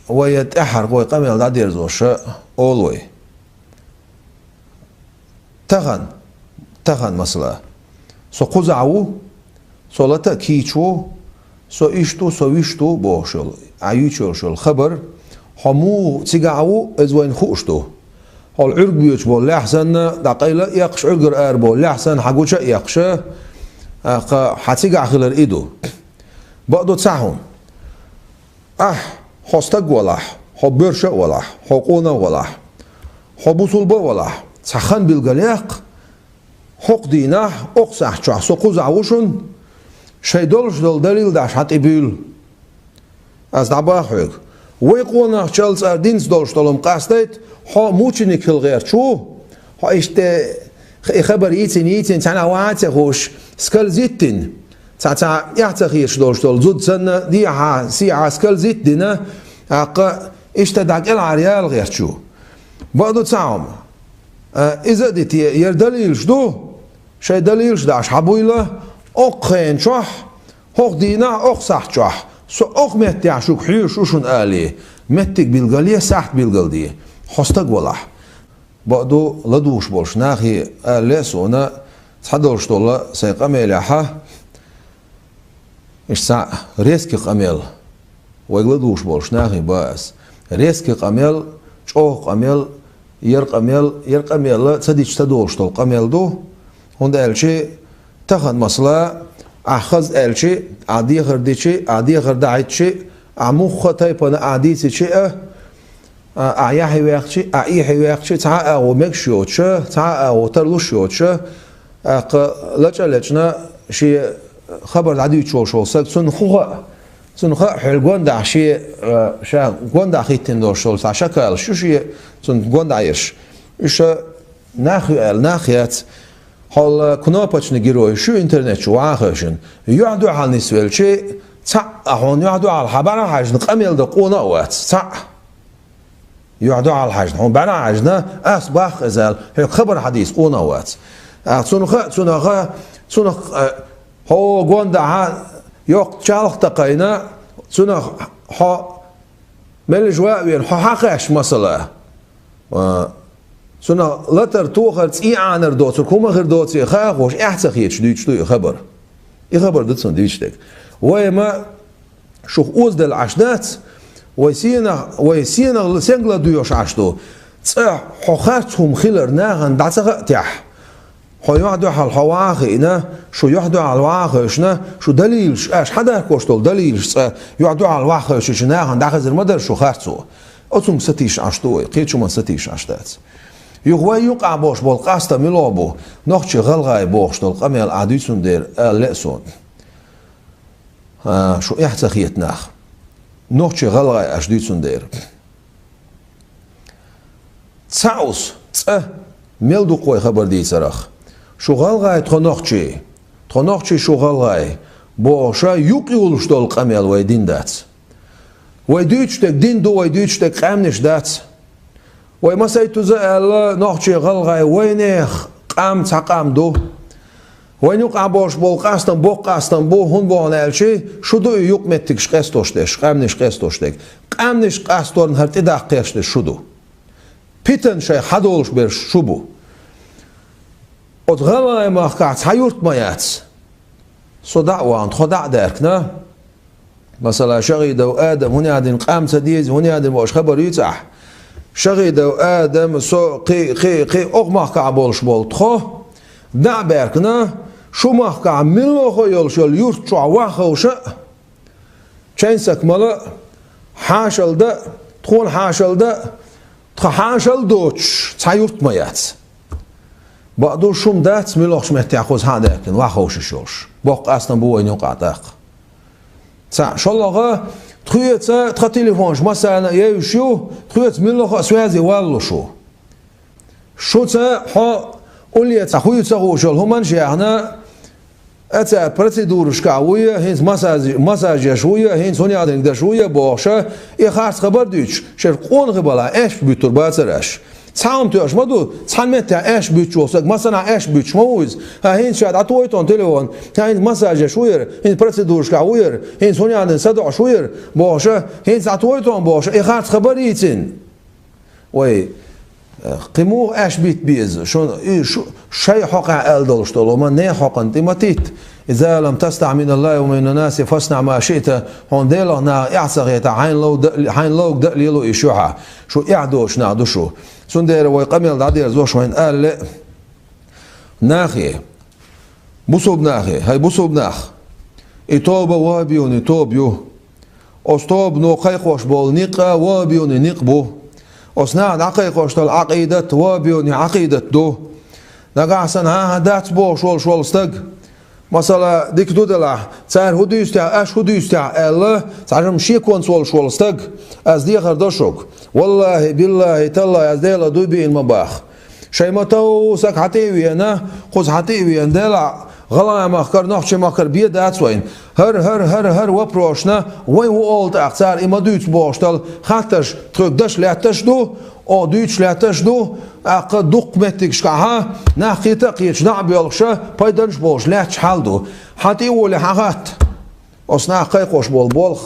вай тӀаьххьара вай къамел дӀадерзоша олу вай. Тахана, тахана масала. Со кхузахь ву, со лата а кийча ву, со иштта ву, со вуьшта ву бохуш йолу, Ӏа йийцуш йолуш йолу хабар, хьо муха цигахь ву, иза вайна хууш ду. Хьол Ӏуьрг боьдуш болу лаьхьа санна, дӀакъайла а эккхаш, Ӏуьргара ара болу лаьхьа санна, хьан гуча а эккхаш, а, кха, хьан цигахь хилар и ду. Бакъду цхьа хӀума. Ахь, хьо стаг валахь, хьо боьрша а валахь, хьо къонах а валахь, хьо бусулба а валахь, цхьа хан билгалъяккха, хӀокху дийнахь, окху сахьт чохь со кхузахь ву шуна, шайн долуш долу далил даш хьан тӀе буьйлу. Ас дӀабаха хьоьга. Вай къонахчалла цара динца долуш долу хӀума къастайта, хьо мученик хила гӀерташ ву, хьо иштта И хабар йийцина, йийцина, цхьаннахьа ваха ца хууш, скользит дина. Цхьа, цхьа эхь ца хеташ долуш долу зуда санна, дехьа, сехьа скользит дина, тӀаккха иштта дӀа кӀелхьара яла гӀерташ ю. Бакъду цхьа хӀума. А, иза а дите, яра далилаш ду, шайн далилаш дӀа хьабуйла, окху хенан чохь, хӀокху дийнахь, окху сахьт чохь, со окху меттехь шуьга хьоьжуш ву шуна алий, меттиг билгалде, сахьт билгалде, хьо стаг валахь. Бакъду, ладугӀуш болуш нахе ала лаьа суна, цхьадолуш долу сайн къамелехьа, иштта цхьаъ резкий къамел, вайга ладугӀуш болуш нахе бан ас. Резкий къамел, чӀогӀа къамел, яра къамел, яра къамел ца дича ца долуш долу къамел ду, хӀунда аьлча тахана масала, ахь хаза аьлча, ахь дехар дича, ахь дехар дахьийтча, ахь муьлхха тайпана ахь дийцича а, а, ахь яхье ваьккхича, ахь эхье ваьккхича, цхьа а агӀо мегаш йоцуша, цхьа а агӀо тарлуш йоцуша, тӀаккха лачкъа лечкъина шен хабар дӀадуьйцуш волуш волу стаг, цунна хӀун хаьа, цунна хаьа хьуьлла гондахь шен, а, ша гондахь хӀиттина долуш долу цхьа шакалаш ю шен, цунна гондахь ерш. Уьш нах ю аьлла, нах яц. Хьол кнопочный герой шу интернет чу ваха хевшина. Юьхь-дуьхьал нисвелча, цхьаъ а хьуна юьхь-дуьхьал хьан бӀаьра хьаьжна къамел дан къона а вац, цхьаъ. Юьхь-дуьхьал хьаьжна, хьуна бӀаьра хьаьжна, ас баккха иза аьлла, хьоьга хабар хьадийца къона а вац. А, цунах, цунах, цунах, а, хьо гондахьа йоккха чалх такхайна, цунах хьо меллаша ван а веана, хьо хьакхаьчча масала. А, цунах латар, тохар, цӀий Ӏанар доцург хӀума хир доций хаахош, эхь ца хеташ дуьйцуш ду и хабар. И хабар ду цунна дуьйцуш дерг. Вай ма шух озаделла Ӏаш дац, вай сенах, вай сенах сенга ладоьгӀуш Ӏаш ду. Цкъа хьо харц хӀума хилар нахана дӀа ца хаьттехь, хьо юьхь-дуьхьал хьо ваха хиъна, шу юьхь-дуьхьал ваха хевшина, шу далилаш, аша хьадархош долу далилаш цкъа юьхь-дуьхьал ваха хевшича нахана дӀахезар ма дара шу харцо. Оцунга сатийша Ӏаш ду вай, кхечу хӀуманна сатийша Ӏаш дац. Юха вай юкъахь болуш болу къастам мила бу, нохчий-гӀалгӀай бохуш долу къамел ахь дуьйцун дера ала лаьа суна. А, шу эхь ца хета нах. Нохчий-гӀалгӀай аша дуьйцун дера. Цхьаъ ус, цкъа, мел дукха вай хабар дийцарах. Шу гӀалгӀай, тхо нохчий, тхо нохчий, шу гӀалгӀай, бохуша юкъ юлуш долу къамел вай дин дац. Вай дуьйцуш дерг дин ду, вай дуьйцуш дерг къаьмнаш дац. Вай масайттаза аьлла, нохчий-гӀалгӀай вайнех къам цхьа къам ду. Вайн юкъахь болуш болу къастам боккха къастам бу, хӀунда бохуна аьлча, шу ду и юкъаметтигаш къестош дерш, къаьмнаш къестош дерг. Къаьмнаш къасторна хӀара тӀедаккха кхерш дерш шу ду. Питана шайх хьадолуш берш шу бу. Оцу гӀалгӀай махкахь цхьа юрт ма яц. Со дӀа а вахана, тхо дӀа а даьркина. Масала, ШагӀидов Адам, хӀунда аьлла къам ца деза, хӀунда аьлла бохуш хабар юьйцу ахь. ШагӀидов Адам, со, кхин, кхин, кхин, окху махкахь болуш болу тхо, дӀа а баьркина, шу махкахь муьлхха а йолуш йолу юрт чохь ваха ховша а, чайн сакамала а, хьашал дан а, тхуна хьашал дан а, тхан хьашал доцуш цхьа юрт ма яц. Бакъду, шу-м дац муьлххачу меттехь кхуза хьа а даьркина, ваха ховшуш йолуш. Боккха къастам бу вайна юкъахь тӀаккха. Цхьаъ, шолгӀа, тхоьца тхан телефонаш массарна а евзаш ю, тхоьца муьлхха а связе валлалуш ву. Шуца хьо улле цхьа хӀуьйцу ца хууш йолу хӀуманаш а яьхна, а цара процедурашкахь вуй, хӀинца массаж, массаж еш вуй, хӀинца хӀун яхь дерг деш вуй бохуша, и харц хабар дуьйцуш, шеран къонахий балахь аьшпаш буьттур бацара аша. Цхьа хӀума тоьаш ма ду, цхьана меттехь аьшпаш буьттуш волу стаг, массанхьа аьшпаш буьттуш ма ву иза. ХӀан, хӀинца ша дӀатохий тхуна телефон, хӀан, хӀинца массаж еш вуй, хӀинца процедурашкахь вуй, хӀинца хӀун яхь дерг садоӀуш вуй бохуша, хӀинца дӀатохий тхуна бохуша, и харц хабар йийцина. Вай, э, кхин муха аьшпаш битта беза? Шун, и шу, шайн хьокъехь аьлла долуш долу, ма нехан хьокъана тӀе ма титта. «إذا لم تستح من الله ومن الناس فاصنع ما شئت». Хьуна Делах наха эхь ца хетахь, хьайна лов дан, хьайна ловг дан а лело и шуьхьа. Шу эхь доцуш нах ду шу. Цундела вай къамел дӀадерзош вайна ала лаьа. Нахе. Бусулба нахе, хӀай бусулба нах! И тоба ваххабионий тоба ю. Оцу тобано кхайкхош болу некъ а ваххабионий некъ бу. Оцу наха дӀакхайкхош долу Ӏакъидат ваххабионий Ӏакъидат ду. Нагахь санна хӀан-хӀа дац бохуш волуш волу стаг, масала, дика ду делахь, цара хӀун дуьйцу техьа, аша хӀун дуьйцу техьа аьлла, цхьажам шеконца волуш волу стаг, ас дехар до шуьга. Валлахьи, биллахьи, таллахьи, ас Делах дуй биъна ма боху. Шайн ма-тов саг хьан тӀе а вена, кхуза хьан тӀе а вена, делахь, гӀалгӀай махкара, нохчийн махкара бен дац вайна. ХӀара, хӀара, хӀара, хӀара вопросашна вай хӀун олу тӀаккха, цара и ма дуьйцу бохуш долу хаттарш тхоьга даш лаьтташ ду, оха дуьйцуш лаьтташ ду, тӀаккха дуккха меттигашкахьа нах кхета а кхеташ, дӀа а боьлхуша, пайданаш а болуш лаьтташ хьал ду. Хьан тӀе а волий, хьан хатта? Оцу наха кхайкхош болу болх,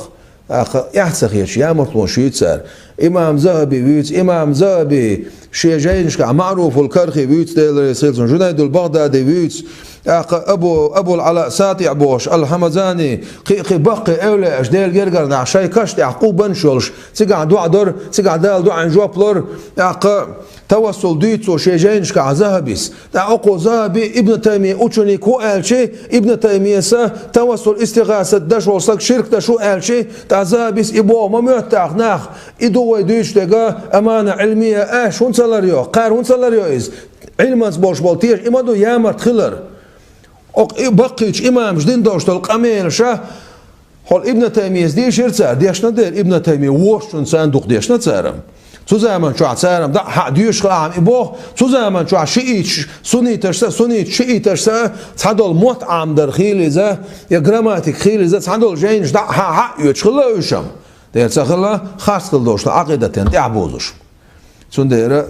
тӀаккха эхь ца хеташ, ямартлонаш юьйцу цара. Имам ЗахӀаби вуьйцу, имам ЗахӀаби шен жайнашкахь, МаӀруфул Кархи вуьйцу, Дела реза хила цунна, Жунайдул БагӀдади вуьйцу, тӀаккха Абу, Абул Ӏала СатӀиӀ бохуш, Ал-Хьамазани, кхин а, кхин а баккхий эвлаяаш, Делан гергара нах, шайн каш тӀехь къубанаш йолуш, цигахь доӀа дора, цигахь Дала доӀанна жоп лора, тӀаккха Тавассул дуьйцу цо шен жайнашкахь ЗахӀабис. ТӀаккха оцу ЗахӀаби Ибн Таймия ученик ву аьлча, Ибн Таймияс тавассул, истигӀасат деш волу стаг ширк деш ву аьлча, тӀаккха ЗахӀабис и боху ма моьтту тӀаккха нах, и ду вай дуьйцуш дерг амана Ӏилмия, аша хӀунда ца ларйо, кхара хӀунда ца ларйо иза? Ӏилманца болуш болу теша, и ма ду ямарт хилар. Оцу и баккхийчу имамаша дина долуш долу къамелаш, хьо Ибн Таймияс дийшира цара, дешна дера Ибн Таймия, вочунна царна дукха дешна цара. Цу заман чохь цара дӀа а хьа а доьшуш хилла и боху, цу заман чохь шииташ, сунниташца, сунниташ шииташца цхьадолу мотт Ӏамдар хийла иза, я грамматика хийла иза, цхьадолу жайнаш дӀа а хьа а хьа а оьцуш хилла уьш-м. Дера ца хилла, харц хила долуш Ӏакъидатан тӀаьхьа бузуш. Цундела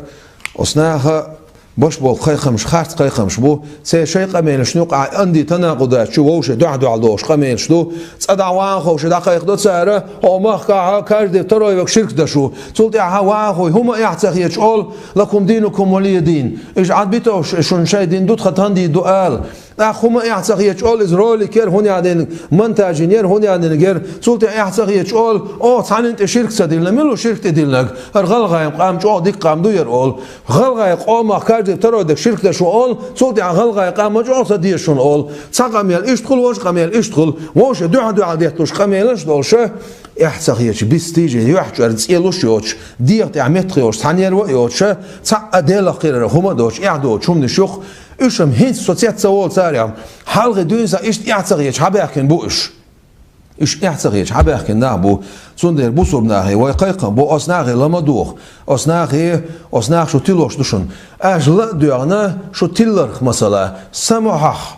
оцу наха беш болу кхайкхамаш харц кхайкхамаш бу, церан шайн къамелашна юкъахь анди танакъудат чу вовшийн дуьхьал-дуьхьал долуш къамелаш ду, цкъа дӀа ван ховша дӀакхайкхадо цара, хьо махкахь каждый второй век ширк деш ву, цул тӀаьхьа ван хой, хӀума эхь ца хеташ олу, лакум динукум валия дин. Иза Ӏад битовш шуна шайн дин ду, тхан тхан дин ду ала. ТӀаккха хӀума эхь ца хеташ олу, иза ролик яра хӀун ян динарг, монтаж йина яра хӀун ян динарг яра, цул тӀе эхь ца хеташ олу, оха цхьанна тӀе ширк ца диллина, мила ву ширк тӀе диллинарг? ХӀара гӀалгӀайн къам чӀогӀа дика къам ду яра олу. ГӀалгӀайн къомах каждый второй дерг ширк деш ву олу, цул тӀаьхьа гӀалгӀайн къам ма чӀогӀа ца деза шуна олу. Цхьа къамел иштта хуьлу, важа къамел иштта хуьлу, вовшийн дуьхьал-дуьхьал детталуш къамелаш а долуша, эхь ца хеташ, бист тижи юьхь чӀор цӀелуш йоцуш, дегӀа тӀехь меттах йоцуш, цхьа нерва а йоцуша, цхьа а Делах кхерар хӀума а доцуш, эхь доцу хӀуманаш юха, уьш-м хӀинца со цец ца волу цара, хьалхе дуьйна сан иштта эхь ца хеташ хьабаьхкина бу уьш. Уьш эхь ца хеташ хьабаьхкина нах бу. Цундела бусурба нахе вай кхайкхам бо, оцу нахе ла ма доху. Оцу нахе, оцу наха шу тилош ду шуна. Аша ла а доьгӀна, шу тилларх масала, сан мохьах,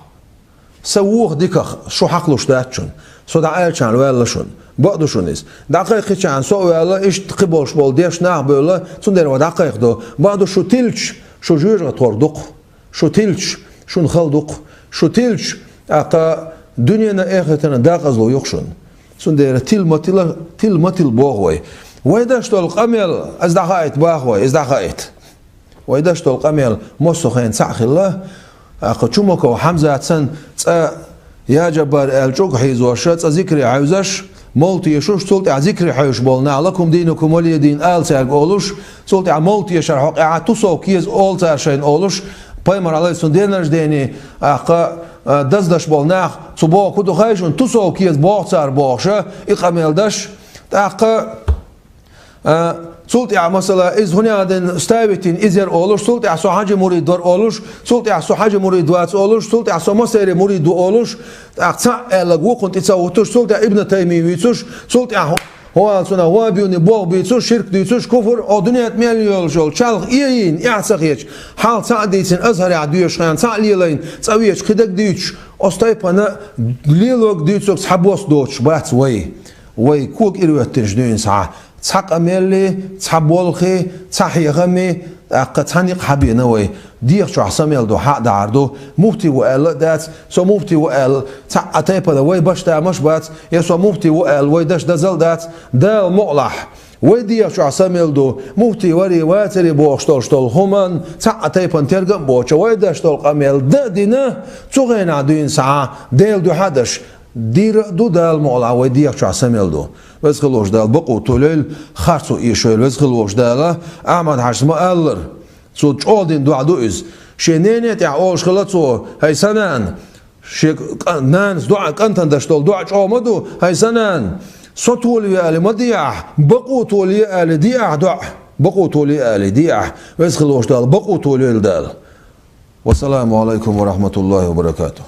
сан воху диках шу хьакхалуш дац шуна. Со дӀааьллачарна ваьлла шуна. Бакъ ду шуна иза. ДӀакхайкхичарна со а ваьлла, иштта кхин болуш болу дешна нах а бевлла, цундела вай дӀакхайкхадо. Бакъ ду шу тилча, шу жоьжахатхор ду-кх. Шу тилча, шуна хала ду-кх. Шу тилча, тӀаккха дуьненан, эхартан декъазло ю-кх шуна. Цундела тила ма тила, тила ма тила боху вай. Вай деш долу къамел, иза дӀахаийта боху вай, иза дӀахаийта. Вай деш долу къамел массо а хенахь цхьаъ хилла, тӀаккха Чумаков Хьамзат санна цкъа Я Джаббар аьлла чӀуг хьийзоша, цкъа зикре хьаьвзаш, мовла тешаш, цул тӀаьхьа зикре хьаьвзаш болу нах, лакум динукум валия дин ала цаьрга олуш, цул тӀаьхьа мовла тешар хьокъехь тусовка еза олу цара шайна олуш, пайхамар Ӏалайхиссалам день рождения, тӀаккха, а, даздеш болу нах, цу боху ду хай шуна, тусовка еза боху цара бохуша, и къамел даш, тӀаккха, а, цул тӀаьхьа, масала, иза хӀун ян дина ставить йина иза яра олуш, цул тӀаьхьа со хьаьжин мурид вара олуш, цул тӀаьхьа со хьаьжин мурид вац олуш, цул тӀаьхьа со массеран мурид ву олуш, тӀаккха цхьаъ аьлларг вукхунна тӀе ца хӀуттуш, цул тӀаьхьа Ибн Таймия вуьйцуш, цул тӀаьхьа хӀун аьлла цунах, ваххабиюний болх буьйцуш, ширк дуьйцуш, куфр, о, дуьнен тӀа мел йолуш йолу чалх ийна, эхь ца хеташ, хьалха цхьаъ дийцина, Азхарехь доьшуш хенахь цхьаъ лелийна, цӀа веча кхидерг дуьйцуш, оцу тайпана лелорг дуьйцург цхьабосса доцуш бац вай. Вай кога ирахӀоьттинчу дуьйна схьа, цхьа къамелли, цхьа болхи, цхьа хьехамми, тӀаккха цхьа некъ хьабеана вай. ДегӀа чохь са мел ду, хьа а дахьар ду. Муфти ву аьлла а дац, со муфти ву аьлла, цхьа а тайпана вай баш тамаш а бац, я со муфти ву аьлла, вай даш дазал а дац, Дала мукъалахь. Вай дегӀа чохь са мел ду, муфти вари, вацари бохуш долуш долу хӀуманна цхьа а тайпана тергам а боцуша, вай даш долу къамел дан а дина, цу хенахь дуьйна схьа, Делан дуьхьа а даш, дийр а ду, Дала мукъалахь, вай дегӀа чохь са мел ду. Веза хила волчу Дала бакъо толайойла, харцо эшойла, Веза хила волчу Дала. Ахьмад-Хьаьжас ма-аллара, цо чӀогӀа дина доӀа ду иза. Шен нене тӀехь олуш хилла цо: «ХӀай сан нана», шен кӀа-, нанас доӀа, кӀантана даш долу доӀа чӀогӀа ма ду: «ХӀай сан нана, со толаве ала ма де ахь, бакъо толае ала де ахь доӀа, бакъо толае ала де ахь». Веза хила волчу Дала бакъо толайойла Дала. Вассаламу алайкум ва рахматуллахи ва баракатух.